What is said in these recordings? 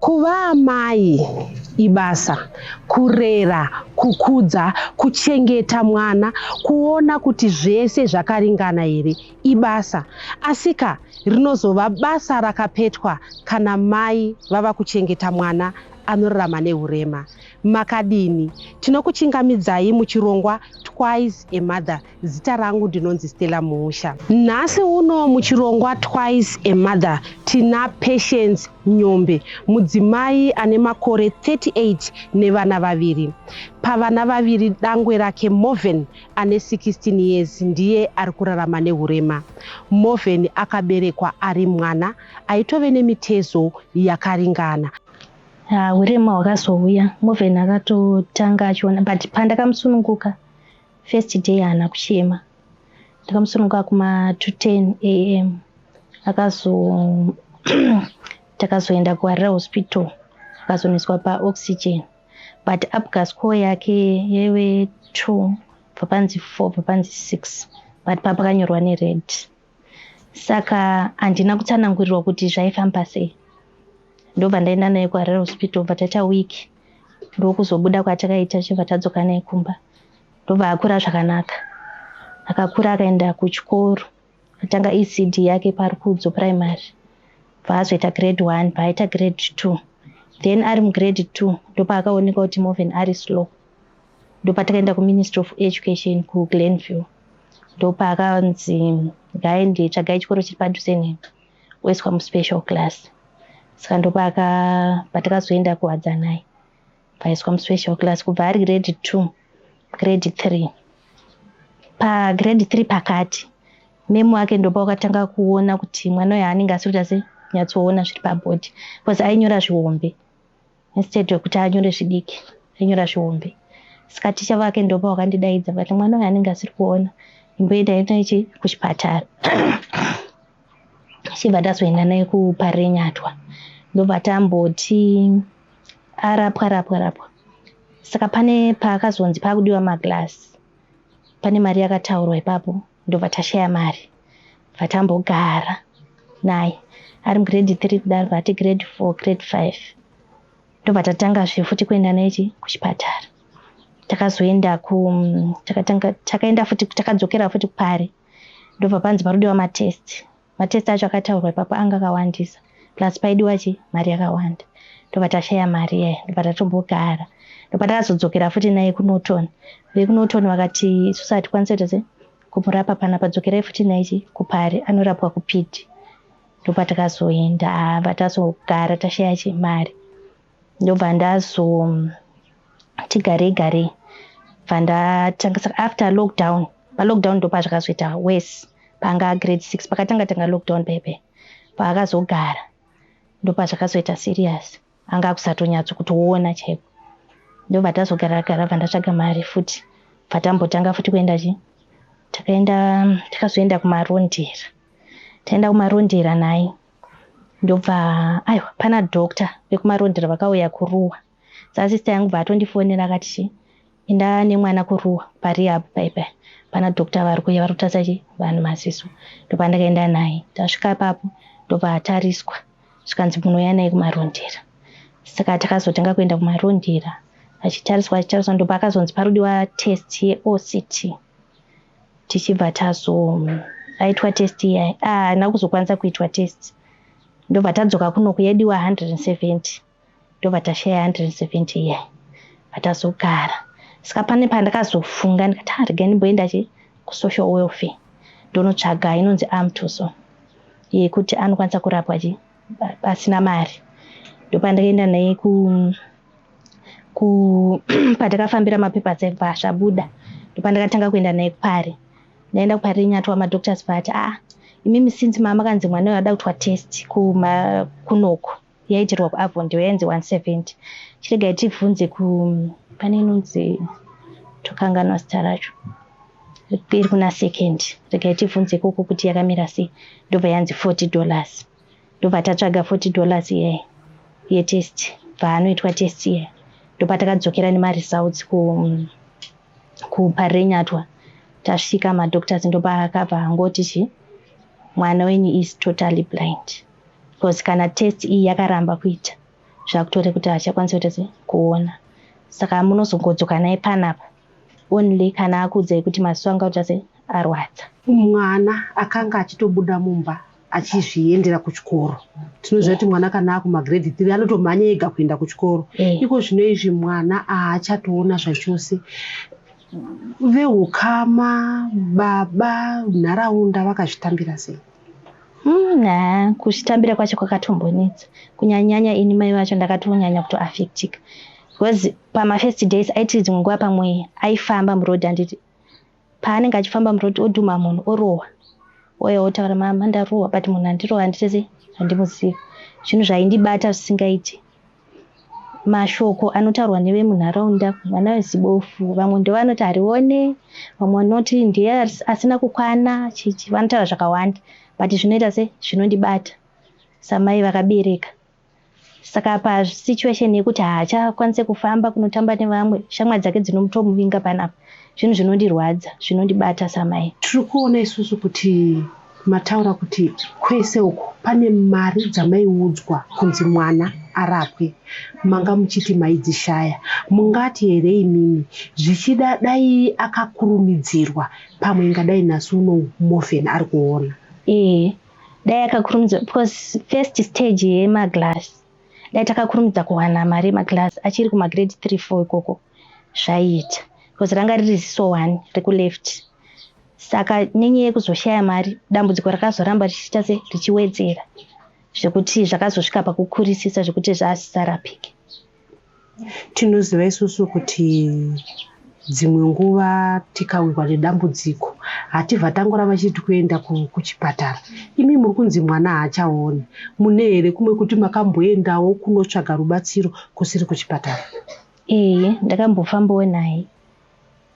Kuva amai ibasa, kurera, kukudza, kuchengeta mwana, kuona kuti zvese zvakaringana here ibasa. Asika rinozova basa rakapetwa kana mai vava kuchengeta mwana anorarama nehurema. Makadini? Tinokuchingamidzai muchirongwa Twice a Mother. Zita rangu ndinonzi Stella Muusha. Nhasi uno muchirongwa Twice a Mother tina Patience Nyombe, mudzimai ane makore 38 nevana vaviri. Pavana vaviri dangwe rake Morven ane 16 years ndiye ari kurarama nehurema. Morven akaberekwa ari mwana aitove nemitezo yakaringana. Hurema hwakazouya Morven akatotanga achiona, but pandakamusununguka first day haana kuchema. Ndakamusununguka kuma 2:10 am. Akazo takazoenda kuHarare Hospital, akazonoiswa paoxygen, but Apgar score yake yaive 2, bva panzi 4, bva panzi 6, but papakanyorwa nered. Saka handina kutsanangurirwa kuti zvaifamba sei. Ndobva ndaenda naye kuHarare Hospital, bva taita week, ndokuzobuda kwatakaita, chibva tadzoka naye kumba. Ndobva akura zvakanaka. Akakura akaenda kuchikoro, atanga ECD yake paRukudzo Primary, bva azoita grade 1, bva aita grade 2. Then ari mugrade 2 ndopaakaonekwa kuti Morven ari slow. Ndopatakaenda kuMinistry of Education kuGlenview, ndopaakanzi ngaende, tsvagai chikoro chiri padhuze nemi, oiswa muspecial class. Saka ndopaaka patakazoenda kuWadzanai, paiswa muspecial class kubva ari grade 2, grade 3. Pagrade 3 pakati memo ake ndopa wakatanga kuona kuti mwana uyu anenge asiri kuita sei, kunyatsoona zviri pabhodhi, because ainyora zvihombe instead yekuti anyore zvidiki, ainyora zvihombe. Saka ticha vake ndopa wakandidaidza vakati, "Mwana uyu anenge asiri kuona, imboendai naye kuchipatara." Chibva tazoenda naye kuParirenyatwa, ndobva tamboti arapwa, rapwa, rapwa. Saka pane paakazonzi paakudiwa maglass, pane mari yakataurwa ipapo, ndobva tashaya mari. Bva tambogara naye ari mugrade 3 kudaro, bva ati grade 4, grade 5, ndobva tatangazve futi kuenda naye kuchipatara. Takazoenda ku takatanga takaenda futi, takadzokera futi kuPari, ndobva panzi parudiwa matest. Matest acho akataurwa ipapo anga akawandisa, plus paidiwa chi mari yakawanda, ndobva tashaya mari iyaya. Ndobva tatombogara, ndobva takazodzokera futi naye kuNorton. VekuNorton vakati, "Isusu hatikwanisi kuita se kumurapa panapa, dzokerai futi naye kuPari, anorapwa kuPidi." Ndobva takazoenda, bva tazogara tashaya chimari. Ndobva ndazo tigarei garei, bva ndatanga. Saka after lockdown, palockdown ndo pazvakazoita worse. Panga grade 6, pakatanga tanga lockdown pepe, paakazogara ndopazvakazoita serious, anga akusatonyatso kutoona chaiko. Ndobva tazogara gara, bva ndatsvaga mari futi, bva tambotanga futi kuenda chi takaenda, takazoenda kuMarondera. Taenda kuMarondera naye, ndobva aiwa, pana doctor vekuMarondera vakauya kuRuwa. Saka sister yangu bva atondifonera akati, "Chi enda nemwana kuRuwa parehab paipai, pana doctor vari kuuya, vari kutarisa chi vanhu maziso." Ndopandakaenda naye. Tasvika ipapo, ndobva atariswa, zvikanzi munouya naye kuMarondera. Saka takazotanga kuenda kuMarondera, achitariswa, achitariswa, ndopa akazonzi parudiwa test yeOCT. Tichibva tazo aitwa test iya, haana kuzokwanisa kuitwa test. Ndobva tadzoka kunoku, yaidiwa 170, ndobva tashaya 170 iya, vatazogara. Saka pane pandakazofunga ndikati, "Ah, regai ndimboenda chi kusocial welfare, ndonotsvaga inonzi AMTOSO yekuti anokwanisa kurapwa chi pasina mari." Ndopandakaenda naye ku ku patakafambira mapepa aibva zvabuda, ndopandakatanga kuenda naye kuPari. Ndaenda kuParirenyatwa, madoctors vati, "Aa, imimi, since mama kanzi mwana uyu ada kuitwa test kuma kunoku, yaitirwa kuAvondale, yainzi 170, chiregai tibvunze ku pane inonzi, tokanganwa zita racho, iri kuna Second, regai tibvunze ikoko kuti yakamira sei." Ndobva yanzi $40. Ndobva tatsvaga $40 iyaya yetest, bva anoitwa test iya. Ndobva takadzokera nemaresults kuParirenyatwa. Tasvika, madoctors ndopa akabva angoti chi, "Mwana wenyu is totally blind, because kana test iyi yakaramba kuita." Zvakutore kuti haachakwanisi kuita sei kuona. Saka munozongodzoka naye panapa only kana akuudzai kuti maziso anga kuita sei arwadza. Mwana akanga achitobuda mumba achizviendera kuchikoro. Tinoziva kuti mwana kana akumagrade 3 anotomhanya ega kuenda kuchikoro. Iko zvino izvi mwana haachatoona zvachose. Veukama, baba, nharaunda vakazvitambira sei? Na kuzvitambira kwacho kwakatombonetsa, kunyanyanya ini mai vacho ndakatonyanya kutoafectika, because pamafirst days aiti dzimwe nguva pamwe aifamba muroad, handiti paanenge achifamba muroad odhuma munhu orohwa, ouya otaura, "Mama, ndarohwa," but munhu andirohwa handitese handimuzivi. Zvinhu zvaindibata zvisingaiti, mashoko anotaurwa nevemunharaunda, mwana wezibofu, vamwe ndovanoti harione, vamwe vanoti ndiye asina kukwana, chichi, vanotaura zvakawanda, but zvinoita se zvinondibata samai vakabereka. Saka pasituation yekuti haachakwanisi kufamba kunotamba nevamwe, shamwari dzake dzinomutomuvinga panapa, zvinhu zvinondirwadza, zvinondibata samai. Tiri kuona isusu kuti mataura kuti kwese uku pane mari dzamaiudzwa kunzi mwana arapwe, manga muchiti maidzishaya. Mungati here imimi zvichida dai akakurumidzirwa, pamwe ingadai nhasi uno Morven ari kuona? Ee, dai akakurumidza, because first stage yemaglass, dai takakurumidza kuwana mari yemaglass achiri kumagrade 3 4 ikoko, zvaiita, because ranga riri ziso one rekuleft. Saka nenyaya yekuzoshaya mari, dambudziko rakazoramba richiita se richiwedzera, zvekuti zvakazosvika pakukurisisa zvekuti zvaasisarapike. Tinoziva isusu kuti dzimwe nguva tikawirwa nedambudziko hatibva tangoramba chiti kuenda kuchipatara. Imi muri kunzi mwana haachaoni, mune here kumwe kuti makamboendawo kunotsvaga rubatsiro kusiri kuchipatara? Ee, ndakambofambawo naye,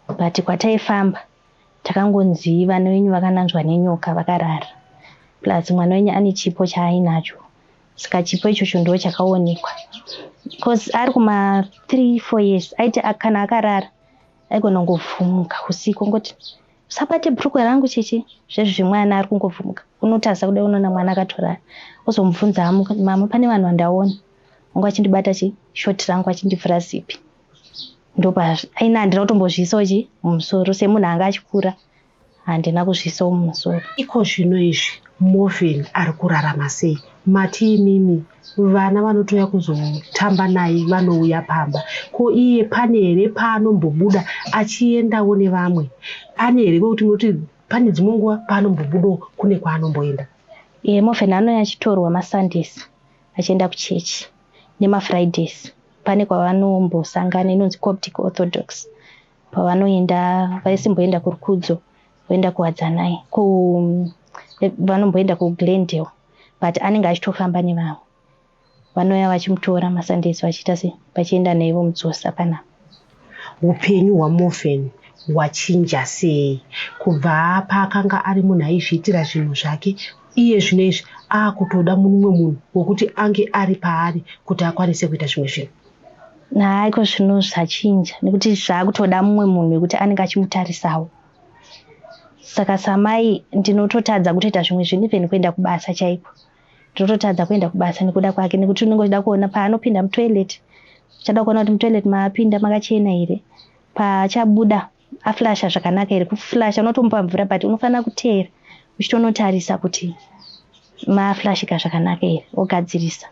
but kwataifamba takangonzi vana venyu vakananzwa nenyoka vakarara, plus mwana wenyu ane chipo chaainacho, saka chipo ichocho ndo chakaonekwa, because ari kuma 3 4 years aiti kana akarara aigona kungovhumuka usiku, ngoti, "Usabate bhurukwe rangu," chichi zvezvi zvemwana ari kungovhumuka. Unotarisa kudai, unoona mwana akatorara, ozomubvunza amuka, "Mama, pane vanhu vandaona vanga vachindibata chi short rangu, vachindivhura zipi." Ndopa aina handina kutombozviisawo chi mumusoro, semunhu anga achikura handina kuzviisawo mumusoro. Iko zvino izvi Morven ari kurarama sei? Mati imimi vana vanotouya kuzotamba naye, vanouya pamba. Ko iye pane here paanombobuda achiendawo nevamwe? Pane here kwekuti munoti pane dzimwe nguva paanombobudawo, kune kwaanomboenda? E, Morven anouya achitorwa maSundays achienda kuchechi nemaFridays. Pane kwavanombosangana inonzi Coptic Orthodox, pavanoenda, vaisimboenda kuRukudzo, voenda kuWadzanai, vanomboenda kuGlendale, but anenge achitofamba nevamwe. Vanouya vachimutora maSundays, vachiita se vachienda naye, vomudzosa panapa. Upenyu hwaMorven hwachinja sei kubva paakanga ari munhu aizviitira zvinhu zvake? Iye zvino izvi aakutoda mumwe munhu wekuti ange ari paari kuti akwanise kuita zvimwe zvinhu. Haiko zvino zvachinja nekuti zvaakutoda mumwe munhu wekuti anenge achimutarisawo. Saka samai ndinototadza kutoita zvimwe zvinhu, even kuenda kubasa chaiko ndinototadza kuenda kubasa nekuda kwake, nekuti unenge uchida kuona paanopinda mutoilet, uchada kuona kuti mutoilet maapinda makachena here, paachabuda aflasha zvakanaka here. Kuflasha unotomupa mvura, but unofanira kuteera uchitonotarisa kuti maflashika zvakanaka here, ogadzirisa.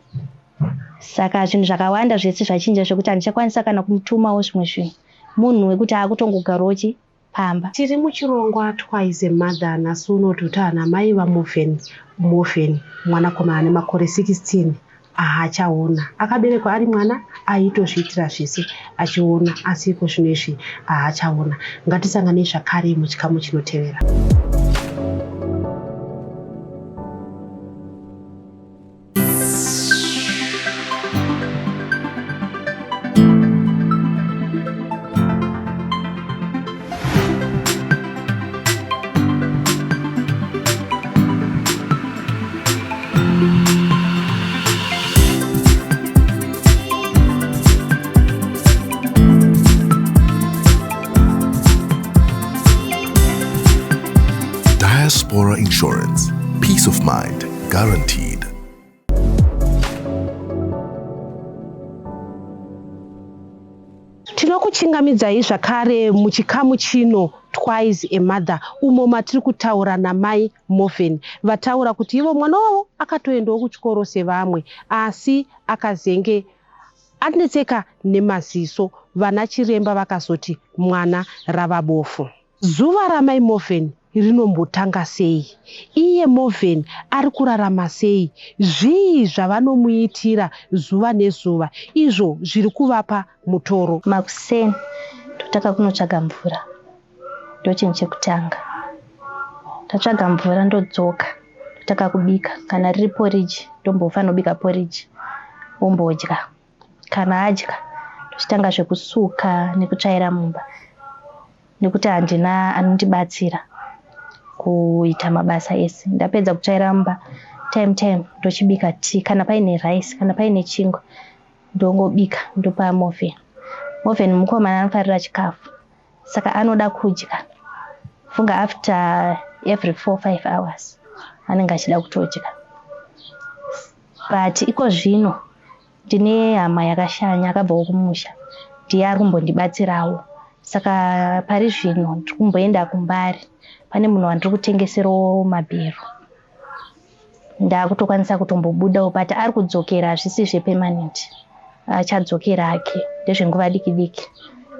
Saka zvinhu zvakawanda zvese zvachinja, zvekuti handichakwanisa kana kumutumawo zvimwe zvinhu, munhu wekuti aakutongogarawo chi pamba. Tiri muchirongwa Twice a Mother. Nhasi uno totana mai vaMorven. Morven mwanakomana nemakore 16 haachaona. Akaberekwa ari mwana aitozviitira zvese achiona, asi iko zvino izvi haachaona. Ngatisanganei zvakare muchikamu chinotevera. Diaspora Insurance. Peace of mind guaranteed. Tinokuchingamidzai zvakare muchikamu chino Twice a Mother, umo matiri kutaura namai Morven, vataura kuti ivo mwana wavo akatoendawo kuchikoro sevamwe, asi akazenge anetseka nemaziso. Vana chiremba vakazoti mwana rava bofu. Zuva ramai Morven rinombotanga sei? Iye Morven ari kurarama sei? Zvii zvavanomuitira zuva nezuva izvo zviri kuvapa mutoro? Makuseni totanga kunotsvaga mvura, ndochinhu chekutanga. Tatsvaga mvura ndodzoka totanga kubika. Kana riri poriji ndombofanira kubika poriji ombodya. Kana adya tochitanga zvekusuka nekutsvaira mumba, nekuti handina anondibatsira kuita mabasa ese. Ndapedza kutsvaira mumba, time time ndochibika tea. Kana paine rice, kana paine chingwa ndongobika ndopa Morven. Morven mukomana anofarira chikafu, saka anoda kudya. Funga after every 4-5 hours anenge achida kutodya. But iko zvino ndine hama yakashanya akabvawo kumusha, ndiye ari kumbondibatsirawo. Saka pari zvino ndiri kumboenda kuMbare, pane munhu wandiri kutengeserawo mabhero. Ndakutokwanisa kutombobudawo, but ari kudzokera, hazvisi zvepermanent, achadzokera hake, ndezvenguva diki diki.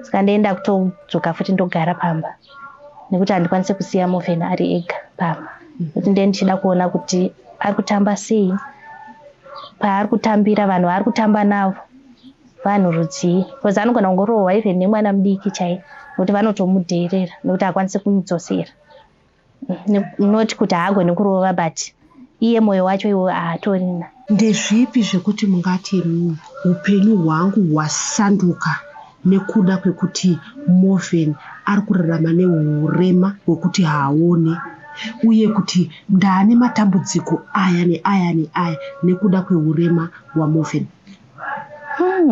Saka ndoenda kutodzoka futi ndogara pamba, nekuti handikwanisi kusiya Morven ari ega pamba, nekuti ndee ndichida kuona kuti ari kutamba sei, paari kutambira, vanhu vaari kutamba navo vanhu rudzii, because anogona kungorohwa even nemwana mudiki chaiye, nekuti vanotomudherera nekuti haakwanisi kumudzosera. Not kuti haagoni kurova, but iye mwoyo wacho iwo haatorina. Ndezvipi zvekuti mungati upenyu hwangu hwasanduka nekuda kwekuti Morven ari kurarama neurema hwekuti haaoni, uye kuti ndaane matambudziko aya neaya neaya nekuda kweurema hwaMorven?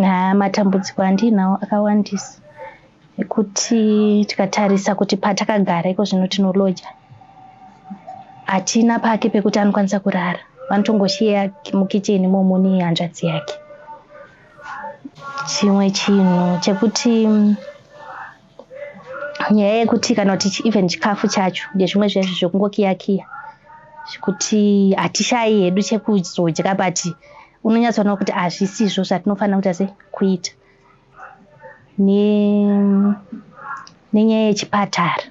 Ha, matambudziko andinawo akawandisa, nekuti tikatarisa kuti patakagara iko zvino tinoloja, hatina pake pekuti anokwanisa kurara. Vanotongoshiya mukicheni imomo nehanzvadzi yake. Chimwe chinhu chekuti nyaya yekuti kana kuti even chikafu chacho ndezvimwe zvezvo zvekungokiya-kiya, zvekuti hatishayi hedu chekuzodya, but unonyatsoona kuti hazvisizvo zvatinofanira kuita se kuita. Nenyaya yechipatara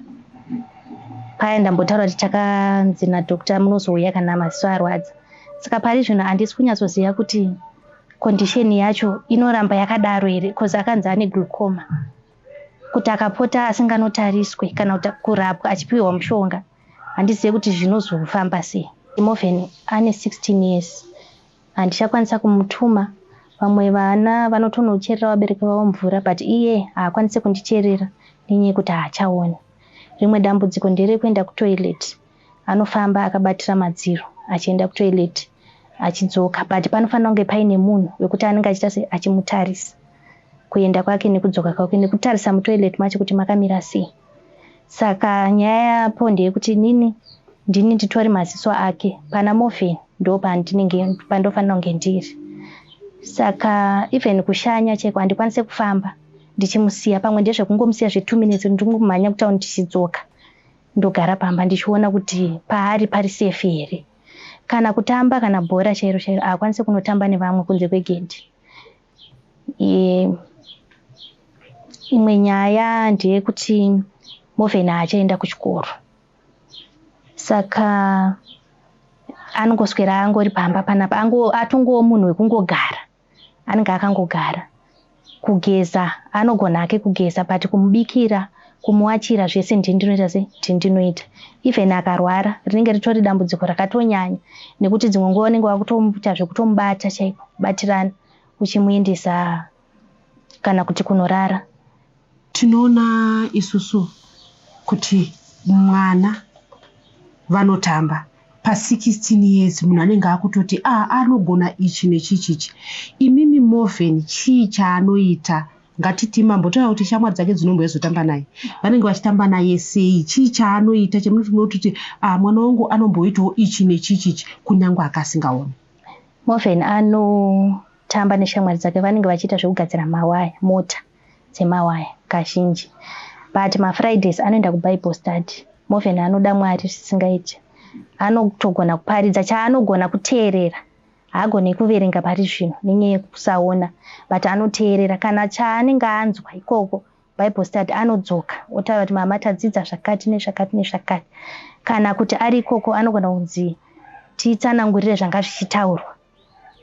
paya ndambotaura kuti takanzi nadoctor munozouya kana maziso arwadza. Saka pari zvino handisi kunyatsoziva kuti condition yacho inoramba yakadaro here, because akanzi ane glaucoma, kuti akapota asinganotariswe kana kuti kurapwa achipiwa mushonga, handizive kuti zvinozofamba sei. Morven ane 16 years, handichakwanisa kumutuma. Vamwe vana vanotonocherera vabereki vavo mvura, but iye haakwanisi kundicherera nenyaya yekuti haachaoni. Rimwe dambudziko nderekuenda kutoilet. Anofamba akabatira madziro achienda kutoilet achidzoka, but panofanira kunge paine munhu wekuti anenge achiita se achimutarisa kuenda kwake nekudzoka kwake, nekutarisa mutoilet macho kuti makamira sei. Saka nyaya yapo ndeyekuti nini ndini nditori maziso ake pana Morven, ndo pandinenge pandofanira kunge ndiri. Saka even kushanya chaiko handikwanisi kufamba ndichimusiya. Pamwe ndezvekungomusiya zve2 minutes, ndingomhanya kutauni, tichidzoka ndogara pamba ndichiona kuti paari pari safe here. Kana kutamba, kana bhora chairo chairo, haakwanisi kunotamba nevamwe kunze kwegedhi. Imwe nyaya ndeyekuti Morven haachaenda kuchikoro, saka anongoswera angori pamba panapa, atongowo munhu wekungogara, anenge akangogara. Kugeza anogona hake kugeza, but kumubikira, kumuwachira, zvese ndini ndinoita se ndini ndinoita. Even akarwara rinenge ritori dambudziko rakatonyanya, nekuti dzimwe nguva unenge wakutoita zvekutomubata chaiko, kubatirana uchimuendesa kana kuti kunorara. Tinoona isusu kuti mwana vanotamba pa16 years, munhu anenge akutoti a anogona ichi nechichichi. Imimi Morven chii chaanoita? Ngatiti mambotaura kuti shamwari dzake dzinomboizotamba naye, vanenge vachitamba naye sei? Chii chaanoita chemunoti a mwana wangu anomboitawo ichi nechichichi kunyange akasingaoni? Morven anotamba neshamwari dzake, vanenge vachiita zvekugadzira mawaya, mota. dzemawaya kazhinji. But maFridays anoenda kuBible study. Morven anoda Mwari zvisingaiti. Anotogona kuparidza chaanogona kuteerera. Haagone kuverenga pari zvino nenyaya yekusaona but anoteerera kana chaanenge anzwa ikoko Bible study anodzoka otaura kuti mama tadzidza zvakati nezvakati nezvakati. Kana kuti ari ikoko anogona kunzi titsanangurire zvanga zvichitaurwa.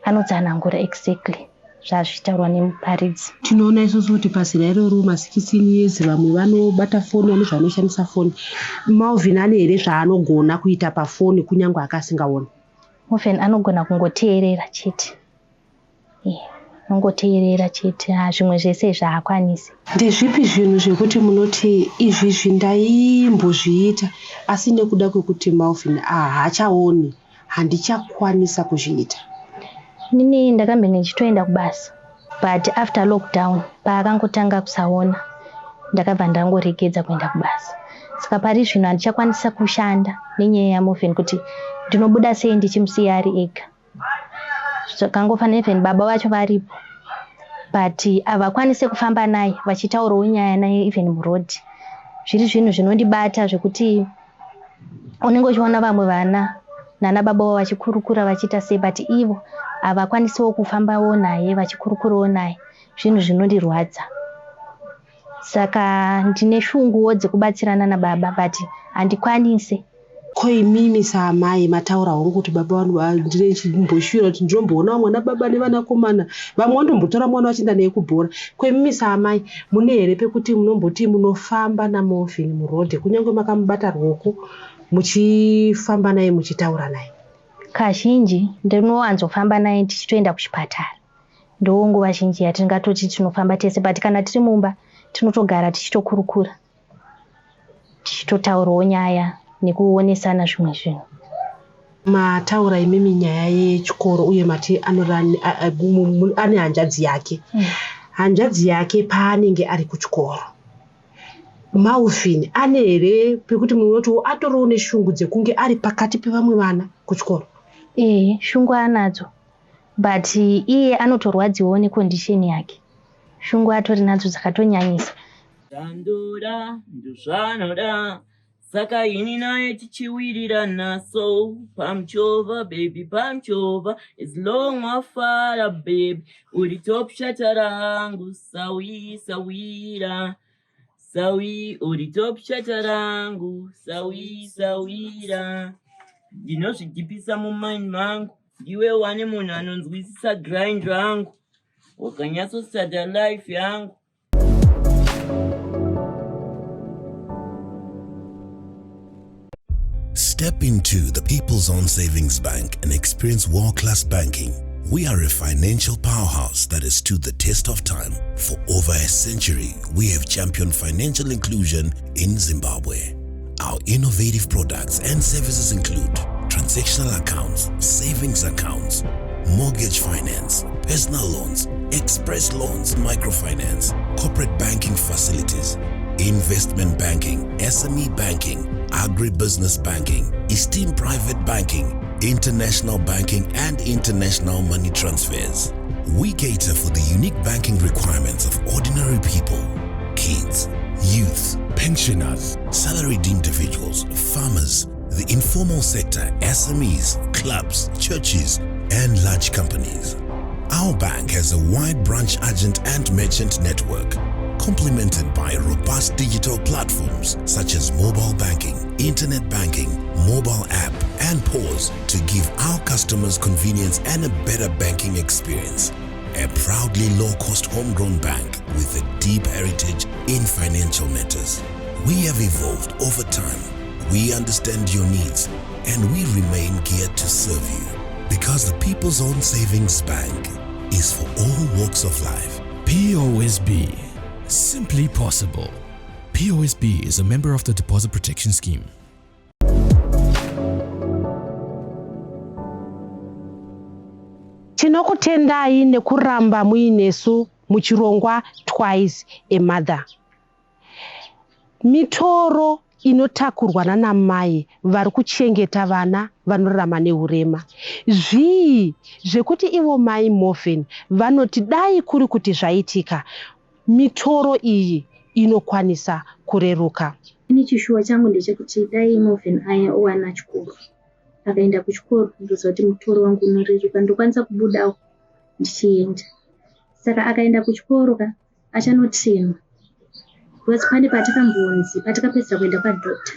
Anotsanangura exactly zvazvichitaurwa nemuparidzi. Tinoona isusu kuti pazera iroro ma16 years vamwe vanobata foni, vane zvavanoshandisa foni. Malvin ane here zvaanogona kuita pafoni kunyange akasingaoni? Morven anogona kungoteerera chete. Anongoteerera chete, zvimwe zvese izvi haakwanisi. Ndezvipi zvinhu zvekuti munoti izvizvi ndaimbozviita asi nekuda kwekuti Malvin haachaoni handichakwanisa kuzviita? Inini ndakambe ndichitoenda kubasa but after lockdown paakangotanga kusaona ndakabva ndangoregedza kuenda kubasa. Saka pari zvino handichakwanisa kushanda nenyaya yaMorven kuti ndinobuda sei ndichimusiya ari ega. Zvakangofanana even baba vacho varipo but havakwanisi kufamba naye vachitaurawo nyaya naye even murodhi. Zviri zvinhu zvinondibata zvekuti unenge uchiona vamwe vana nana baba vavo vachikurukura vachiita sei but ivo havakwanisiwo kufambawo naye vachikurukurawo naye. Zvinhu zvinondirwadza. Saka ndine shunguwo dzekubatsirana nababa but handikwanisi. Ko imimi saamai mataura hongu kuti baba vangu ndinechimboshuvira kuti ndinomboona vamwe vana baba nevanakomana vamwe vanombotora mwana vachienda naye kubhora. Ko imimi saamai mune here pekuti munomboti munofamba naMorvin murodhi kunyange makamubata ruoko muchifamba naye muchitaura naye? Kazhinji ndinowanzofamba naye tichitoenda kuchipatara. Ndo nguva zhinji yatingatoti tinofamba tese but kana tiri mumba tinotogara tichitokurukura. Tichitotaurawo nyaya nekuonesana zvimwe zvinhu. Mataura imimi nyaya yechikoro uye mati ane hanzvadzi yake. Hanzvadzi yake paanenge ari kuchikoro, Malvin ane here pekuti munoti atoriwo neshungu dzekunge ari pakati pevamwe vana kuchikoro? Ee, shungu anadzo but iye anotorwadziwawo necondition yake. Shungu atori nadzo dzakatonyanyisa. Zvandoda ndozvanoda saka ini naye tichiwirirana so pamuchovha baby pamuchovha as long wafara baby uri top shata rangu sawi sawira sawi uri top shata rangu sawi sawira ndinozvidhipisa mumind mangu ndiwe wane munhu anonzwisisa grind rangu wakanyatsostarta life yangu. Step into the People's Own Savings Bank and experience world-class banking. We are a financial powerhouse that has stood the test of time. For over a century, we have championed financial inclusion in Zimbabwe. Our innovative products and services include transactional accounts, savings accounts, mortgage finance, personal loans, express loans, microfinance, corporate banking facilities, investment banking, SME banking, agribusiness banking, esteemed private banking, international banking, and international money transfers. We cater for the unique banking requirements of ordinary people, kids, youth, pensioners, salaried individuals, farmers, the informal sector, SMEs, clubs, churches, and large companies. Our bank has a wide branch agent and merchant network, complemented by robust digital platforms such as mobile banking, internet banking, mobile app, and POS to give our customers convenience and a better banking experience. A proudly low-cost homegrown bank with a deep heritage in financial matters. We have evolved over time. We understand your needs and we remain geared to serve you because the People's Own Savings Bank is for all walks of life. POSB. Simply possible. POSB is a member of the Deposit Protection Scheme. Tinokutendai nekuramba muinesu muchirongwa Twice a Mother. Mitoro inotakurwa nanamai vari kuchengeta vana vanorarama neurema. Zvii zvekuti ivo mai Morven vanoti dai kuri kuti zvaitika, Mitoro iyi inokwanisa kureruka. Ini chishuwo changu ndechekuti dai Morven awana chikoro, akaenda kuchikoro, ndoziva kuti mutoro wangu unoreruka, ndokwanisa kubudawo ndichienda. Saka akaenda kuchikoro ka, achanotrainwa, because pane patakambonzi, patakapedzisa kuenda kwadoctor,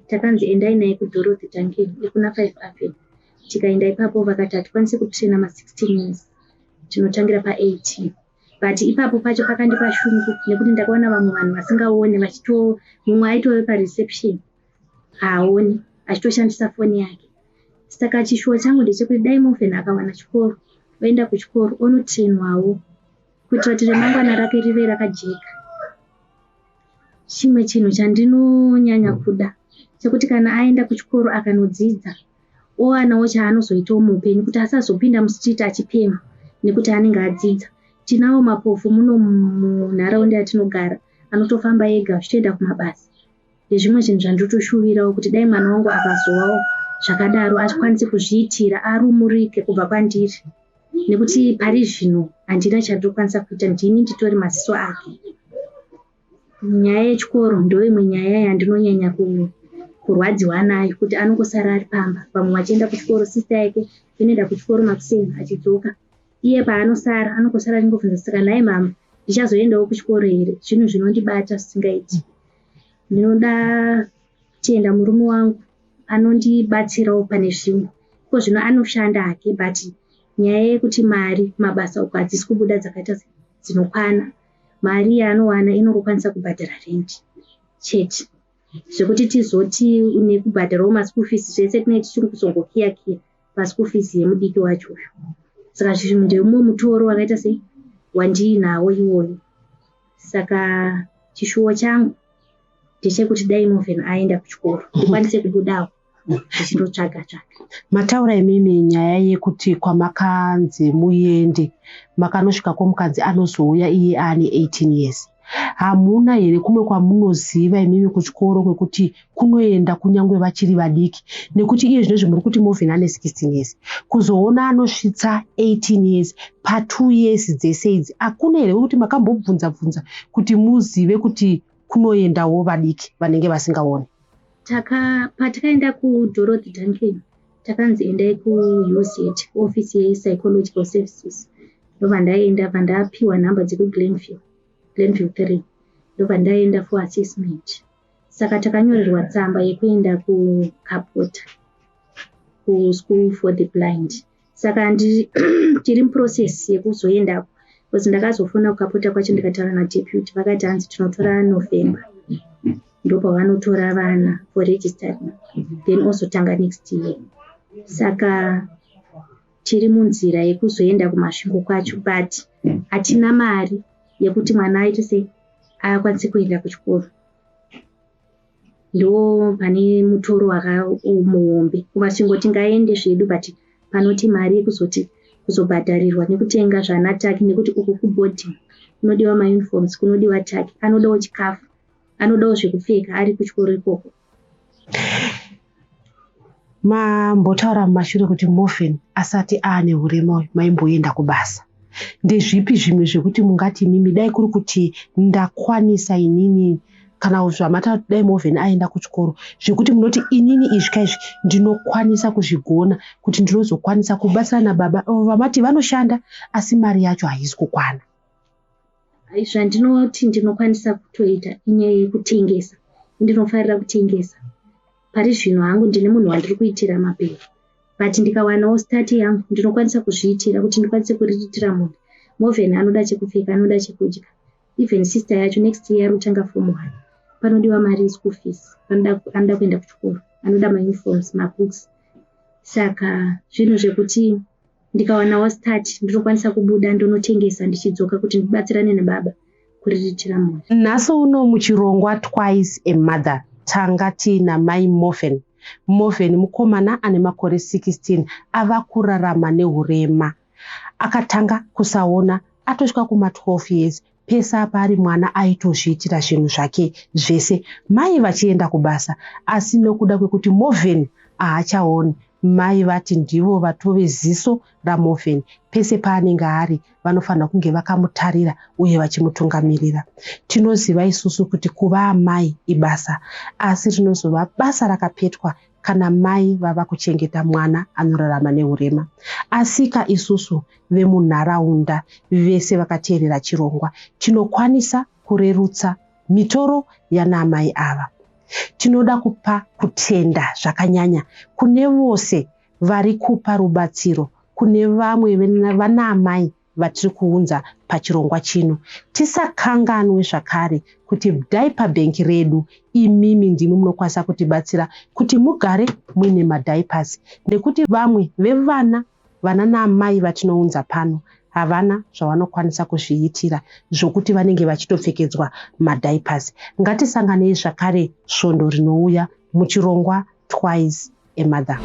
takanzi endai naye kuDorothy Duncan ekuna 5 Avenue. Tikaenda ipapo, vakati hatikwanisi kutraina ma16 years, tinotangira pa18. But ipapo pacho pakandipa shungu, nekuti ndakaona vamwe vanhu vasingaoni vachito, mumwe aitove pareception haaoni, achitoshandisa foni yake. Saka chishuwo changu ndechekuti dai Morven akawana chikoro, oenda kuchikoro, onotrainwawo kuitira kuti remangwana rake rive rakajeka. Chimwe chinhu chandinonyanya kuda chekuti kana aenda kuchikoro akanodzidza, owanawo chaanozoitawo muupenyu, kuti asazopinda mustreet achipemha, nekuti anenge adzidza. Tinawo mapofu muno munharaunda yatinogara anotofamba ega achitoenda kumabasa. Ndezvimwe zvinhu zvandinotoshuvirawo, kuti dai mwana wangu akazovawo zvakadaro, akwanise kuzviitira, arumurike kubva kwandiri, nekuti pari zvino handina chandinokwanisa kuita, ndini nditori maziso ake. Nyaya yechikoro ndo imwe nyaya yandinonyanya kurwadziwa nayo, kuti anongosara ari pamba, vamwe vachienda kuchikoro. Sister yake inoenda kuchikoro makuseni achidzoka, iye paanosara anongosara achingobvunza, "Saka nhai mama, ndichazoendawo kuchikoro here?" Zvinhu zvinondibata zvisingaiti. Ndinoda kutenda murume wangu anondibatsirawo pane zvimwe. Iko zvino anoshanda hake, but nyaya yekuti mari mabasa uko hadzisi kubuda dzakaita dzinokwana. Mari yaanowana inongokwanisa kubhadhara rent chete, zvekuti tizoti nekubhadharawo maschool fees, zvese tinenge tichiri kuzongokiya kiya paschool fees yemudiki wacho uyu. Saka zvinhu ndeumwe mutoro wakaita sei wandiinawo iwoyo. Saka chishuwo changu ndechekuti dai Morven aenda kuchikoro, ndikwanise kubudawo ndichindotsvaga tsvaga. Mataura imimi nyaya yekuti kwamakanzi muende, makanosvikako mukanzi anozouya iye aane 18 years. Hamuna here kumwe kwamunoziva imimi kuchikoro kwekuti kunoenda kunyange vachiri vadiki? Nekuti iye zvinozvi muri kuti Morven ane 16 years, kuzoona anosvitsa 18 years pa2 years dzese idzi, hakuna here kuti makambobvunza bvunza kuti muzive kuti kunoendawo vadiki vanenge vasingaoni? Patakaenda kuDorothy Duncan, takanzi endai kuUZ, kuofisi yepsychological services. Ndobva ndaenda, bva ndapiwa nhamba dzekuGlenview, Glenview 3, ndobva ndaenda for assessment. Saka takanyorerwa tsamba yekuenda kuKapota, kuschool for the blind. Saka tiri muprocess yekuzoendako, because ndakazofona kuKapota kwacho, ndikataura nadeputy, vakati hanzi tinotora November, ndopavanotora vana for registering, then ozotanga next year. Saka tiri munzira yekuzoenda kuMasvingo kwacho, but hatina mari yekuti mwana aite sei, akwanise kuenda kuchikoro. Ndo pane mutoro muhombe. KuMasvingo tingaende zvedu, but panoti mari yekuzoti kuzobhadharirwa nekutenga zvanataki, nekuti uku kuboarding kunodiwa mauniforms, kunodiwa tuck, anodawo chikafu, anodawo zvekupfeka ari kuchikoro ikoko. Mambotaura mumashure kuti Morven asati aane urema maimboenda kubasa. Ndezvipi zvimwe zvekuti mungati imimi dai kuri kuti ndakwanisa inini, kana zvamata dai Morven aenda kuchikoro, zvekuti munoti inini izvi kaizvi ndinokwanisa kuzvigona, kuti ndinozokwanisa kubatsira nababa vamati vanoshanda asi mari yacho haisi kukwana? Zvandinoti ndinokwanisa kutoita inyaya yekutengesa. Ndinofarira kutengesa. Pari zvino hangu ndine munhu wandiri kuitira mabhero, but ndikawanawo start yangu ndinokwanisa kuzviitira kuti ndikwanise kuriritira munhu. Morven anoda chekupfeka, anoda chekudya. Even sister yacho next year ari kutanga form one, panodiwa mari yeschool fees, anoda kuenda kuchikoro, anoda mauniforms, mabooks. Saka zvinhu zvekuti ndikawanawo start ndinokwanisa kubuda ndonotengesa, ndichidzoka kuti ndibatsirane nababa kuriritira mhuri. Nhasi uno muchirongwa Twice a Mother tanga tiina mai Morven. Morven mukomana ane makore 16 ava kurarama neurema. Akatanga kusaona atosvika kuma12 years. Pese apa ari mwana aitozviitira zvinhu zvake zvese, mai vachienda kubasa, asi nokuda kwekuti Morven haachaoni. Mai vati ndivo vatove ziso raMorven. Pese paanenge ari vanofanira kunge vakamutarira uye vachimutungamirira. Tinoziva isusu kuti kuva amai ibasa, asi rinozova basa rakapetwa kana mai vava kuchengeta mwana anorarama nehurema. Asika isusu vemunharaunda vese vakateerera chirongwa tinokwanisa kurerutsa mitoro yanaamai ava. Tinoda kupa kutenda zvakanyanya kune vose vari kupa rubatsiro kune vamwe vanaamai vatiri kuunza pachirongwa chino. Tisakanganwe zvakare kuti diaper bank redu imimi ndimi munokwanisa kutibatsira kuti mugare muine madiapers nekuti vamwe vevana vana naamai vatinounza pano havana zvavanokwanisa kuzviitira zvokuti vanenge vachitopfekedzwa madiapers. Ngatisanganei zvakare svondo rinouya muchirongwa Twice a Mother.